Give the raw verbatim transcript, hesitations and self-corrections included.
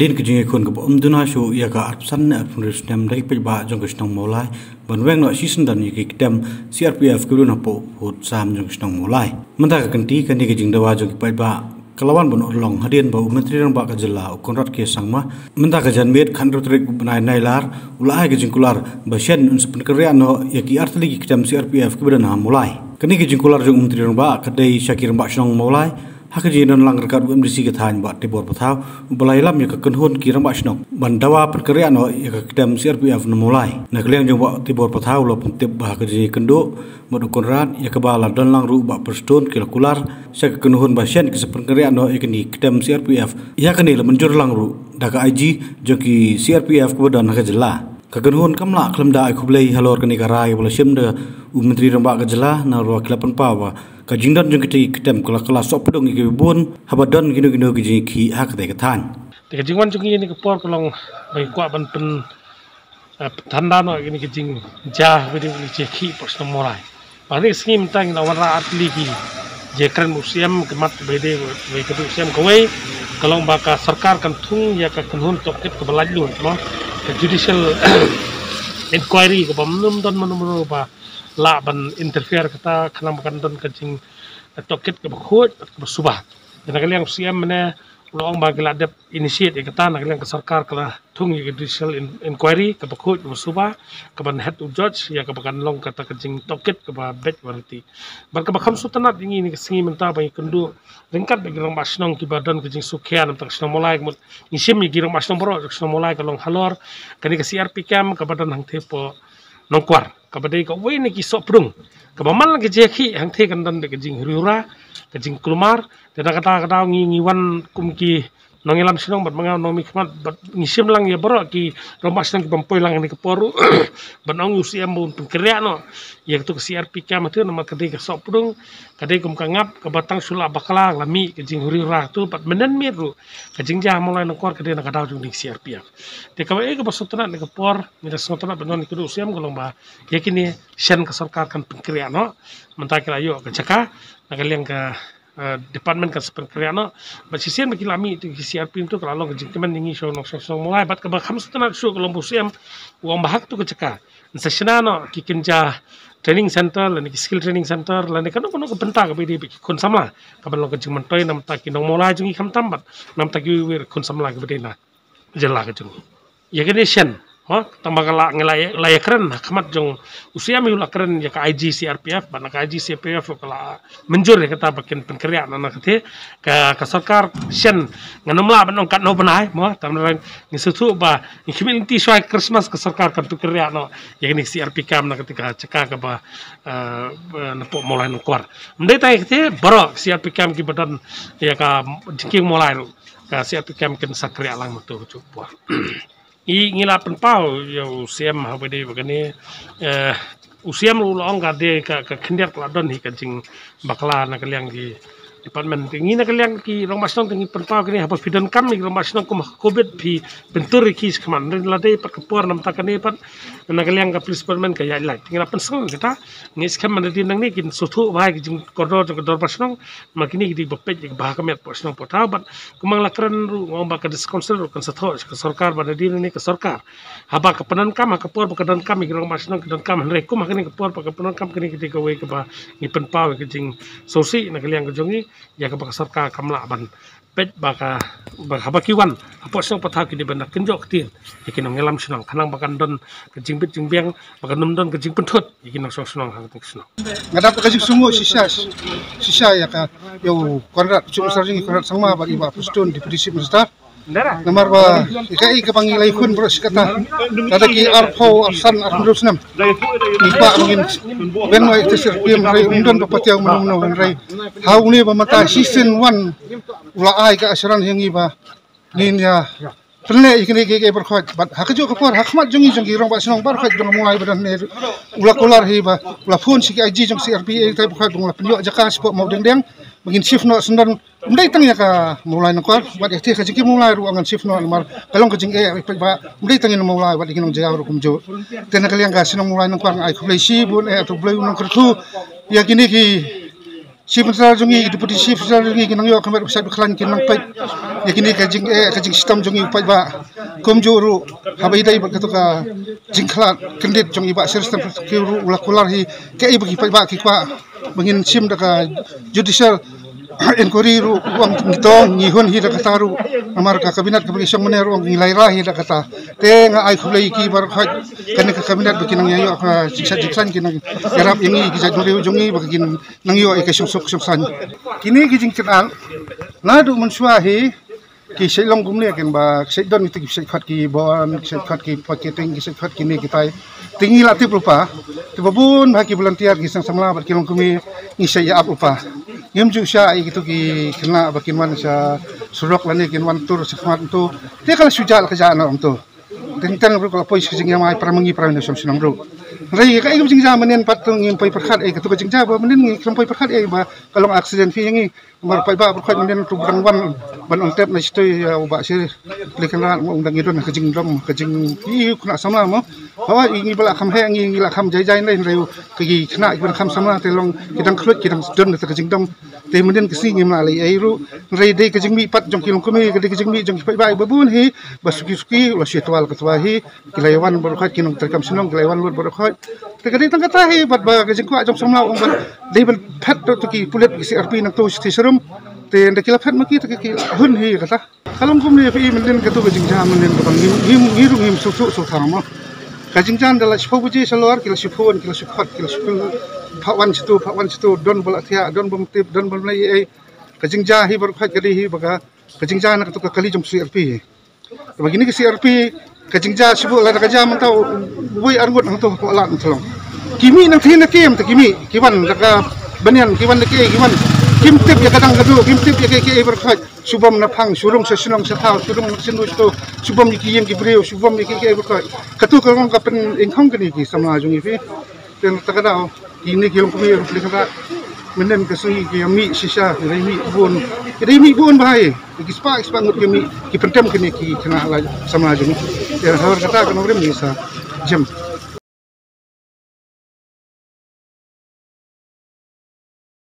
Hadien ka jingïakhun kaba ym duna shuh ïa ka arphew san ne arphew hynriew snem da ki paidbah jong ka shnong Mawlai ban weng noh shisyndon ïa ki ktem C R P F kiba don hapoh Phud Sam jong ka shnong Mawlai. Mynta ka kynti kane ka jingdawa jong ki paidbah ka la wan ban urlong hadien ba u Myntri Rangbah ka jylla u Conrad K Sangma mynta ka janmiet khathynriew tarik u bnai Nailar u la ai ka jingkular ba shen un sa pynkynriah noh ïa ki artylli ki ktem C R P F kiba don ha Mawlai. Kane ka jingkular jong u Myntri Rangbah ka dei sha ki rangbah shnong Mawlai ha ka jingdon lang ryngkat u M D C ka thaiñ Bah Tibor Pathaw uba la ïalam ïa ka kynhun ki rangbah shnong ban dawa pynkynriah noh ïa ka ktem C R P F na Mawlai. Na ka liang jong Bah Tibor Pathaw u la pyntip ba ha ka jingïakynduh bad u Conrad ïa kaba la don lang ruh Bah Prestone ki la kular sha ka kynhun ba shen ki sa pynkynriah noh ïa kane ka ktem C R P F. Ïa kane la mynjur lang ruh da ka I G jong ki C R P F kaba don ha ka jylla. Ka kynhun kam lah khlem da ai khublei halor kane ka rai ba la shim da u Myntri Rangbah ka jylla, namar ba ki la pynpaw ba ka jingdon jong kitei ki ktem ka la, ka la sohpdung ïa kiba bun haba don kino kino ki jingïakhih ha katei ka thaiñ. Te ka jingwan jong ngi ha kane ka por ka long ba ngi kwah ban pyn, eh, pynthanda noh ïa kane ka jingjia kaba dei ka jingïakhih hapoh shnong Mawlai. Ba ha kane ka sngi mynta ngi la wanrah artylli ki jingkren u C M, ka mat kaba dei kaba kyrduh u C M. Kawei ka long ba ka sorkar kan thung ïa ka kynhun tohkit kaba laitluid, mo, ka judicial inquiry kaba ym don mano mano ba lah ban interfere kata, khnang ba kan don ka jingtohkit kaba khuid bad kaba suba. Te na ka liang u C M mynne u la ong ba ki la dep initiate ïa kata, na ka liang ka sorkar ka la thung ïa ka judicial in-, inquiry kaba khuid kaba suba, kaban het u judge ïa kaba kan long kata ka jingtohkit kaba beit kaba riti. Bad kaba kham sngewtynnat ïa ngi ha kane ka sngi mynta ba ngi kynduh ryngkat bad ki rangbah shnong kiba don ka jingsngewkhia na bynta ka shnong Mawlai, ka mut ngi shim ïa ki rangbah shnong baroh ka shnong Mawlai, ka long halor kane ka C R P camp kaba don hangtei hapoh Nongkwar, kaba dei kawei na ki sohpdung kaba man la ka jingïakhih hangtei kan don beit ka jinghriewra, ka jingkulmar. Te na kata ka daw ngi, ngi wan kum ki nongïalam shnong bad ma nga u nongmihkhmat bad ngi shim lang ïa baroh ki rangbah shnong ki bym poi lang ha kane ka por ruh ban ong ïa u C M ba un pynkynriah noh ïa kato ka C R P camp hato, namar ka dei ka sohpdung, ka dei kum ka ngap kaba tang shu la bakla la mih ka jinghriewra hato. Bad mynnin miet ruh ka jingjia ha Mawlai Nongkwar ka dei na ka daw jong ka C R P F. Te kawei kaba sngewtynnat ha kane ka por, ngi la sngewtynnat ban wan ïakynduh u C M ka long ba ïa kine shen ka sorkar kan pynkynriah noh. Mynta ki la ïoh ka jaka, na ka liang ka, eh, department kan sa pynkynriah noh. Bad shisien ba ki la mih ïa ki C R P F to ka la long ka jingkmen ïa ngi sha u nongshong shnong Mawlai. Bad kaba kham sngewtynnat shuh ka long ba u C M u ong ba ha kato ka jaka yn sa shna noh ki kynja training center lane ki skill training center lane kano kano ka bynta kaba ïadei bad ki khun samla, kaban long ka jingmyntoi na bynta ki nong Mawlai jong ngi khamtam bad na bynta kiwei kiwei ki khun samla kiba dei na jylla ka jong ngi. Ïa kane shen, ho, tang ba ka la, ngi la, la ïakren ha khmat jong u C M, u la kren ïa ka I G C R P F, bad na ka I G C R P F ka la mynjur ïa kata ba kin pynkynriah na, na kata ka, ka sorkar shen. Ngan ym lah ban ong katno bnai, mo, tang ba ngi sngewthuh ba ngi khmih lynti shuwa Christmas ka sorkar kan pynkynriah noh ïa kane C R P camp na kata ka jaka kaba, eh, eh, napoh Mawlai Nongkwar. Ym dei tang ïa kata, baroh C R P camp kiba don ïa ka jingkieng Mawlai ruh ka C R P camp kin sa kynriah lang ha kato kajuh ka por. Ngi, ngi la pynpaw ïa u C M haba dei ba kane, eh, u C M ruh u la ong ka dei ka, ka khyndiat ka la don hi ka jingbakla na ka liang ki department. Te ngi na ka liang ki rangbah shnong te ngi pynpaw kane, haba phi donkam ïa ki rangbah shnong kum ha ka COVID phi pyntur ïa ki shakhmat, hynrei lada dei pat ka por na bynta kane pat na ka liang ka police department ka ïaid lait. Te ngi la pynsngew ïa kata, ngi skhem ba nadien nangne kin sngewthuh bha ïa ki jingkordor jong ka dorbar shnong. Namar kine ki dei ba peit ïa ka bha ka met hapoh shnong hapoh thaw. Bad kumba nga la kren ruh, nga ong ba ka District Council ruh kan sa thoh sha ka sorkar ba nadien nangne ka sorkar, haba ka pyndonkam, ha ka por ba ka donkam ïa ki rangbah shnong ki donkam, hynrei kum ha kane ka por ba ka pyndonkam, kane ka dei kawei kaba ngi pynpaw ïa ka jingsngewsih na ka liang ka jong ngi ïa kaba ka sorkar kam lah ban peit ba ka, ba haba ki wan hapoh shnong hapoh thaw ki dei ban da kynjoh ktien ïa ki nongïalam shnong, khnang ba kan don ka jingbit jingbiang, ba kan ym don ka jingpynthut ïa ki nongshong shnong ha kata ka shnong. Nga dap ka jingsngewnguh shisha, shisha ïa ka, ïa u Conrad, Chief Minister jong ngi Conrad Sangma bad i Bah Prestone, Deputy Chief Minister. Namar ba ïa kaei kaba ngi la ïakhun baroh shi katta, lada ki arphew, arphew san, arphew hynriew snem, ngi kwah ba ngin weng noh ïa ka C R P M, hynrei ym don ba patiaw mano mano, hynrei ha une ba mynta shisien wan u la ai ka assurance ïa ngi ba ngin ïa pynleh ïa kine kiei kiei baroh khoit. Bad ha kajuh ka por, ha khmat jong ngi jong ki rangbah shnong baroh khoit jong ka Mawlai ba don hangne, u la kular hi ba u la phone sha ki I G jong C R P F baroh khoit ba u la pynïoh jaka shapoh Mawdengdeng ba ngin shift noh syndon. Ym dei tang ïa ka Mawlai Nongkwar, bad ïa kata ka jingkieng Mawlai ruh ngan shift noh namar ka long ka jingeh ïa ki paidbah, ym dei tang ïa na Mawlai bad ïa ki nongjngai ruh kumjuh. Te na ka liang ka shnong Mawlai Nongkwar nga ai khublei shibun, eh, to U Blei un nang kyrkhu ïa kine ki Chief Minister jong ngi, Deputy Chief Minister jong ngi ki nang ïoh ka met ba shait ba khlaiñ, ki nang peit ïa kine ka jing, eh, ka jingshitom jong ngi u paidbah. Kumjuh ruh haba ïadei bad kato ka jingkhlad kyndit jong i Bah Sir Stamford Syiem ruh u la kular hi kaei ba ki paidbah ki kwah ba ngin shim da ka judicial inquiry ruh, u ong ngi to ngi hun hi da kata ruh. Namar ka cabinet kaba ngi shong mynne ruh ngi la ïa hi da kata. Te nga ai khublei ïa ki baroh khoit kane ka cabinet ba ki nang ïa ïoh ka jingshait jingkhlaiñ, ki nang ïarap ïa ngi ki jaitbynriew jong ngi ba kin nang ïoh ïa ka shongsuk shongsaiñ. Kine ki jingkynad naduh mynshuwa hi ki shait long kumne, kin ba ki shait don kito ki shait khot ki bond, ki shait khot ki pocketing, ki shait khot kine kitai. Te ngi la tip lypa, te ba bun bha ki volunteer, ki seng samla bad ki longkmie ngi shait ïa ap lypa. Ngim ju shah ïa kito ki khynnah ba kin wan sha surok lane kin wan tur sha khmat to. Te ka la shu jah la ka jah na ong to. Teng teng ruh ka la poi sha ka jingïamai para ma ngi para ngi shong shnong ruh. Hynrei kaei ka jingjia mynnin pat to ngim poi pyrkhat ei, kato ka jingjia ba mynnin ngi khlem poi pyrkhat ei ba ka long accident phi ïa ngi. Namar paidbah baroh khoit mynnin to ba dang wan ban ong tep na shatei ïa u Bah Sir Pli Kynrad, ong dang ïa don ka jingdom ka jing, ki khynnah samla mo. Hawa ngi ba la kham heh, ngi ngi la kham jai jai nei, hynrei ki khynnah ki ba dang kham samla te long ki dang khluit, ki dang don ka jingdom. Te mynnin ka sngi ngim lah leh ei ruh. Hynrei dei ka jingmih pat jong ki longkmie, ka dei ka jingmih jong ki paidbah ba bun hi ba suki suki la shu twa la ka twa hi. Ki la ïa wan baroh khoit, ki nongtrei kam shnong ki la ïa wan lut baroh khoit. Te ka dei tang kata hi bad ba ka jingkwah jong samla ong ba dei ban phet to, to ki pulit ki C R P nangto shatei sharum. Te ynda ki la phet ma ki te ki, ki hun hi kata. Ka long kumne phi mynnin kato ka jingjia mynnin kaba ngim, ngim, ngi ruh ngim sngewthuh sngewthuh mo. Ka jingjia ynda la shiphew baje shalor ki la shu phone, ki la shu khot, ki la shu phah wan shato, phah wan shato, don ba la thiah, don bym tip, don bym leh ei. Ka jingjia hi baroh khoit ka dei hi ba ka, ka jingjia na kato ka kali jong C R P hi. Ba kine ki C R P ka jingjia shibun lada ka jia mynta u, uwei arngut hangto hapoh lad Umthlong. Ki mih nangthie na kem te ki mih, ki wan da ka banyan, ki wan da kiei, ki wan kim tip ïa ka dang ka duh, kim tip ïa kiei kiei baroh khoit. Shu bom na phang, shu rung sha shnong sha thaw, shu rung sha shnong sha thaw, shu bom ïa ki ïing ki briew, shu bom ïa kiei kiei baroh khoit. Kato ka long ka pynïakhong kane ki samla jong ngi phi. Te na kata ka daw kine ki longkmie ruh phi kata mynnin ka sngi ki ïa mih shisha, ki dei mih bun, ki dei mih bun bha ïa ki spah, ki spah ngut ki mih, ki pyntem kine ki khynnah la samla jong ngi. Te na kata ka nongrim ngi sa jem.